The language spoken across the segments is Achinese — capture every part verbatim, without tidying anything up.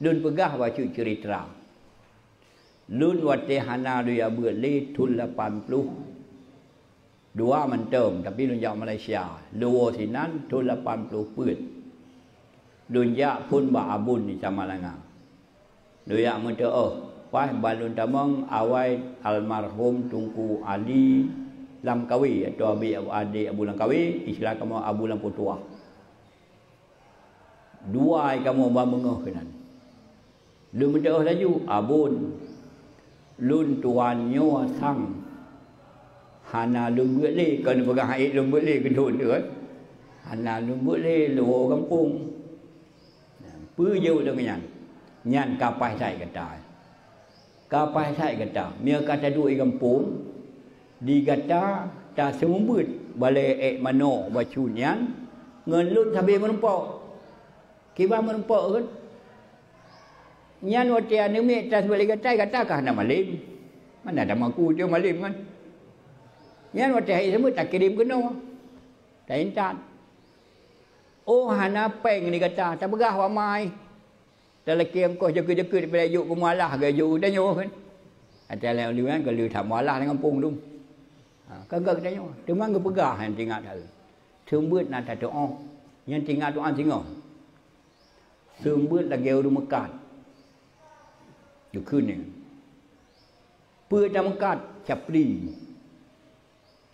Lôn peugah bacut ceurita. Lôn watée hana lôn jak beuet lé thon lapan ploh dua mantong, tapi lôn jak Malaysia. Lôn woe sinan thon lapan ploh peuet. Lôn jak phon bak Abon di Samalanga. Lôn jak meuteuoh, paih ban lôn tamong awai almarhum Teungku Ali Lamkawe, atau abi, adék Abu Lamkawe, istilah kamoe Abu Lampu Tuah. Dua kamoe ba meungoh keunan. Lôn meuteuoh laju, "Abon, lôn tuan nyoe sang. Hana lôn beuet lé," kon peugah hana lôn beuet lé keu thon tu kan. "Hana lôn beuet lé, lôn woe gampông." Peue jaweueb lôn nyan? "Nyan ka paih that gata. Ka paih that gata. Meunyoe ka taduek di gampông, di gata taseumeubeuet balée ék manok bacut nyan ngon lôn sabe meurumpok." Kiban meurumpok kan? Nyan watée aneuk miet taseumeubeuet lé gata, gata ka hana malem. Mana ada maku tu malem kan? Nyan watée hai seumeubeuet takirém keunoe. Taintat. Oh, hana péng di gata, tapeugah bak ma ai. Talakée ongkoh jeukeut-jeukeut daripada jok keu mualah, geujok tanyoe kan. Até lé uliwan ka lheueh that mualah lam gampông tu. Ha, ka gak tanyoe. Teuma geupeugah nyang teuingat hai. Seumeubeuet na tatuoh. Nyang teuingat tuan singoh. Seumeubeuet lagée ureuëng meukat. Geukheun nyan. Peue tameukat? Capli.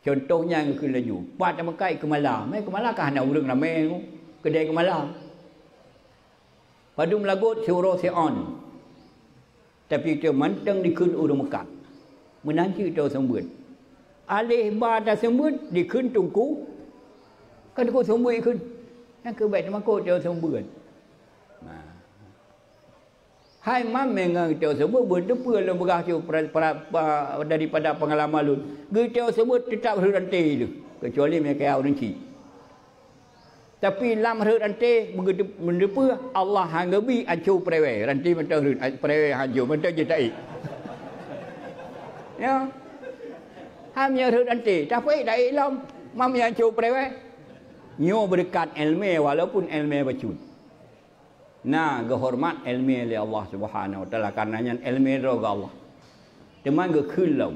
Contoh nyan geukheun laju. Pat tameukat? Keumala. Mé keumala ka hana ureuëng ramé keudée keumala. Padum lagot siuroe siôn. Tapi teu mantong dikheun ureuëng meukat. Meunan cit teu seumeubeuet. Aléh ba taseumeubeuet dikheun teungku. Kan teungku seumeubeuet kheun. Nyang keuh bék teumakot teu seumeubeuet. Nah. Hai mam, meungon geuteupeue, beuteupeue lôn peugah cit pra-, pra-, pa-, daripada peungalaman lôn. Geuteupeue teutap rhot ranté teuh, keucuali meunyo kaya ureuëng chik. Tapi lam rhot ranté, beuteupeue Allah han geubi ancô peurewée, ranté mantong rhot, peurewée ancô mantong jeuet taék. Ya. Hai meunyo rhot ranté, tapuék taék lom, mam nyang ancô peurewée. Nyoe beureukat iéleumé, walaupun iéleumé bacut. Na geuhoreumat iéleumé lé Allah Subhanahu wa Taala, kareuna nyan iéleumé droe geuh Allah. Teuma geukheun lom,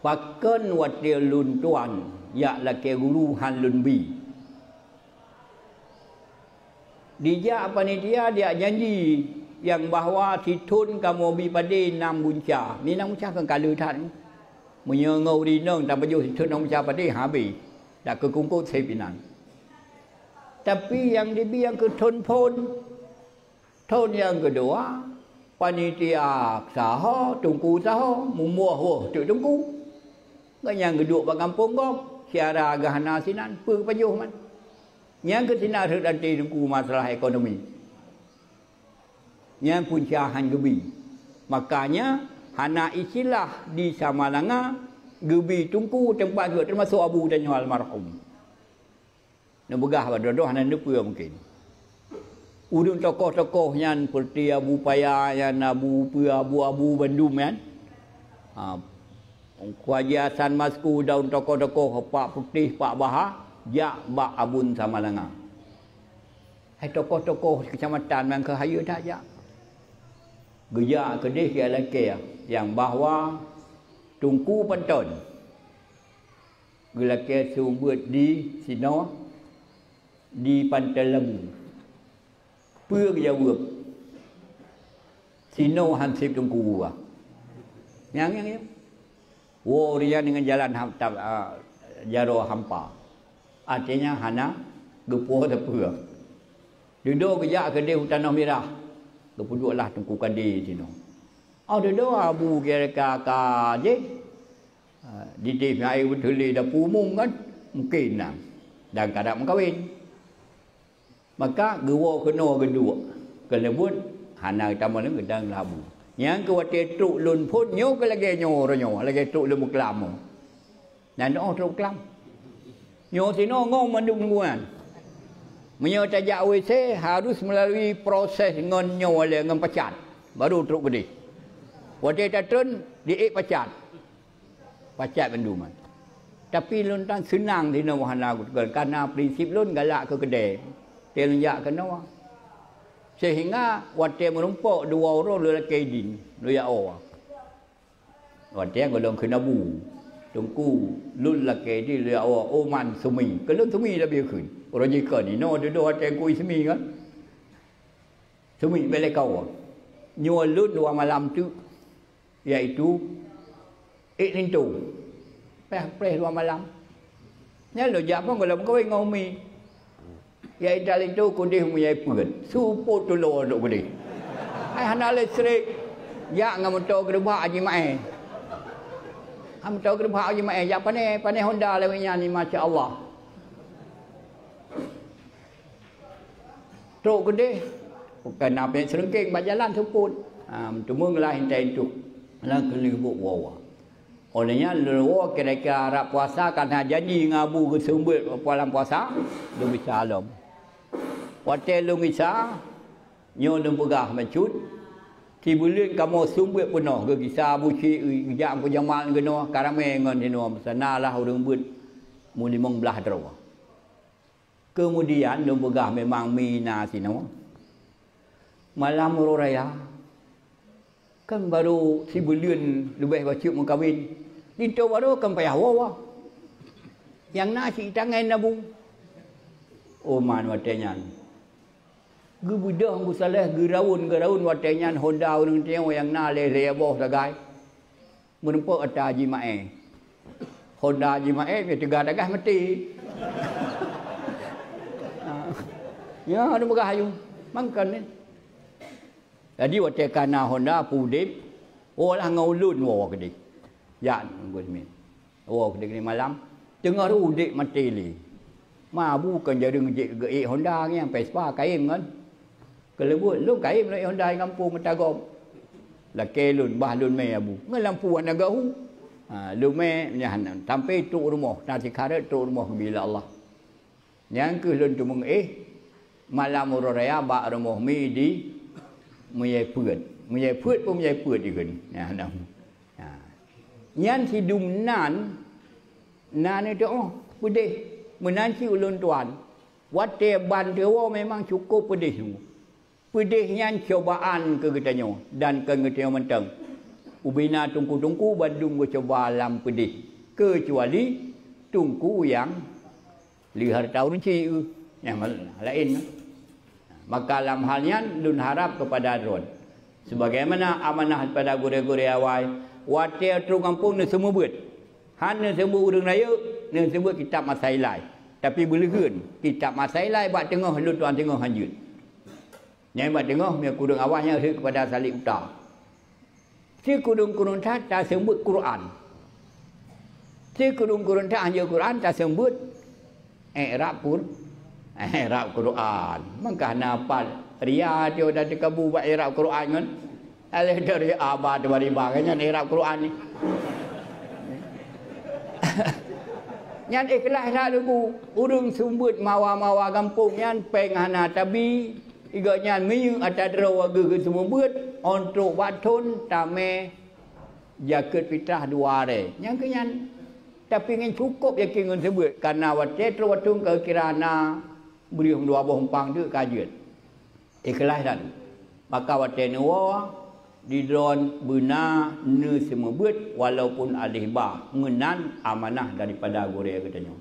"Pakon watée lôn tuan jak lakée guru han lôn bi?" Dijak panitia dijak janji nyang bahwa sithon kamoe bi padé nam gunca. Meunan gunca kan ka le that. Meunyoe ngon ureuëng inong tapajoh sithon nam gunca padé, habéh. Dak keu kungkot sép inan. Tapi nyang dibi nyang keu thon phon, thon nyang keudua, panitia saho, teungku saho, mumuah woh teuk teungku. Gobnyan geuduek bak gampông gob, syedara geuh hana sinan, peue geupajoh man. Nyang keu sinan rhot ranté teungku masalah ekonomi. Nyan punca han geubi. Makanya hana istilah di Samalanga geubi teungku teumpat geuh, teumasok abu tanyoe almarhum. Neupeugah bak droe-droe hana neupeu mungken. Ureuëng tokoh-tokoh nyan seperti Abu Paya nyan, Abu peue, Abu-abu bandum nyan. Ha, Haji Hasan Masku daun tokoh-tokoh Pak Putih, Pak Baha, jak bak Abon Samalanga. Hai tokoh-tokoh kecamatan nyang keu hayeue that jak. Geujak keudeh keu lakée nyang bahwa Teungku Panton geulakée seumeubeuet di sinoe di Panton Labu. Peue geujaweueb? Sinoe han sép teungku geuba. Nyang, nyang, nyang. Woe ureuëng nyan deungon jalan ham-, tam-, a, jaroe hampa. Artinya hana geupuwoe sapeue. Dudoe geujak keudeh u Tanoh Mirah. Geupeuduek lah Teungku Kadi sinoe. Oh, dudoe abu kira ka, ka jih. Ha, dideh meuaér beutôi lé dapu umum kan? Mungken na. Dan kada meukawen. Maka geuwoe keunoe geuduek. Keuneubeuet hana geutamong lé geudang labu. Nyang keu watée trok lôn phon nyoe keu lagée nyoe uroe nyoe, lagée trok lôn meuklam. Nyan oh trok klam. Nyoe sinoe ngon mandum lingkungan. Meunyoe tajak W C harus melalui proses ngon nyoe lé ngon pacat. Baru trok keudeh. Watée tatreun diék pacat. Pacat bandum. Tapi lôn tan seunang sinoe hana guteukeun, kareuna prinsip lôn galak keu keudée. Teuh lôn jak keunoe. Seuhingga watée meurumpok dua uroe lôn lakée idin, lôn jak woe. Watée gohlom kheun Abu, Teungku, lôn lakée idin lôn jak woe, Oman Sumi. Keu lôn Sumi lebih kheun. Uroe jih kon, inoe dudoe watée kui Sumi kan. Sumi bèk lé kawoe. Nyoe lôn dua malam teuk, yaitu ék linto. Preh-preh dua malam. Nyan lôn jak phon gohlom kawén ngon umi. Yaitu linto keudeh meuyai peuet. Seupôt tulo trok keudeh. Hai hana listrik. Jak ngon moto geureubak Haji Maé. Ha, moto geureubak Haji Maé. Jak pané, pané Honda lawét nyan ni, masya Allah. Trok keudeh, bukan na peuet seureungkeng bak jalan seupôt. Ha, meuteumé lah intai entuk. Lam keuneuk buet woe-woe. Óh lheueh nyan lôn woe kira-kira rab puasa, ka na janji ngon Abu geuseumeubeuet pulan puasa, lôn gisa lom. Watée lôn gisa, nyoe lôn peugah bacut, sibuleuen kamoe seumeubeuet peunoh, geugisa Abu Syik, geujak Teungku Jamal keunoe, ka ramé ngon sinoe, meusanan lah ureuëng beuet meulimong blaih droe. Keumudian lôn peugah memang mi na sinoe. Malam uroe raya, kan barô sibuleuen leubeh bacut meukawen. Linto barô kan payah woe-woe. Nyang na cit tangai nabung. Oman watée nyan. Geubeudôh Abu Saleh, geuraun-geuraun watée nyan Honda ureuëng tanyoe nyang na lhée-lhée boh sagai. Meurumpok ata Haji Maé. Honda Haji Maé, dia teuga dagah maté. Ya, ada peugah ayu. Mangkon ni. Jadi, watée ka na Honda, peudeb, oh lah ngon ulôn woe keudeh. Jak, nunggu semin. Woe keudeh malam. Teungoh udeb maté lé. Ma Abu kon jareueng jeuet geuék Honda nyan, Vespa kayém kan. Keuleubut, lôn kayém lôn ék Honda di gampông meuta gob. Lakée lôn, bah lôn mé Abu. Ngon lampu hana geuhu. Ha, lôn mé, nyan, sampai trok rumoh. Na sikhareuet trok rumoh bila Allah. Nyang kheueh lôn teumeung éh, malam uroe raya bak rumoh mi di Meuyai Peuet. Meuyai Peuet pun Meuyai Peuet dikheun. Nyan, nyan. Ha. Nyan sidum nan, nan itu, oh, peudeh. Meunan cit ulôn tuan. Watée ban teuwoe memang cukôp peudeh. Peudeh nyan cobaan keu geutanyoe dan keu geutanyoe mantong. Ubena teungku-teungku bandum geucuba lam peudeh, keucuali teungku nyang lé hareuta ureuëng chik, nyang laén. Maka lam hal nyan lôn harab keupada droe, sebagaimana amanah daripada gurée-gurée awai, watée trok gampông neuseumeubeuet. Han neuseumeubeuet ureuëng rayeuk, neuseumeubeuet kitab masa ilai. Tapi beuleuheuen, kitab masa ilai bak teungoh lôn tuan teungoh hanjeuet. Nyang bak teungoh, meunyoe kureueng awai nyan rhot keupada saleb uta. Sikureueng-kureueng that taseumeubeuet Quran. Sikureueng-kureueng that hanjeuet Quran taseumeubeuet i'rab Qur-, i'rab Quran. Mangka hana pat ria teuh dan teukabu bak i'rab Quran ngon. Aleh dari aba tu bari ba nyan i'rab Quran ni. Nyan ikhlas that lugu. Ureuëng seumeubeuet mawa-mawa gampông nyan péng hana tabi. Igoe nyan miyueb ata droe geuh geuseumeubeuet, ôn trok bak thon tamé jakeuet fitrah dua aré. Nyang keu nyan, tapi ngon cukôp yakin ngon seumeubeuet, kareuna watée trok bak thon ka kira na breueh dua boh umpang teuk ka jeuet. Ikhlas that. Maka watée neuwoe, di droe beuna neuseumeubeuet walaupun aleh ba, meunan amanah daripada gurée geutanyoe.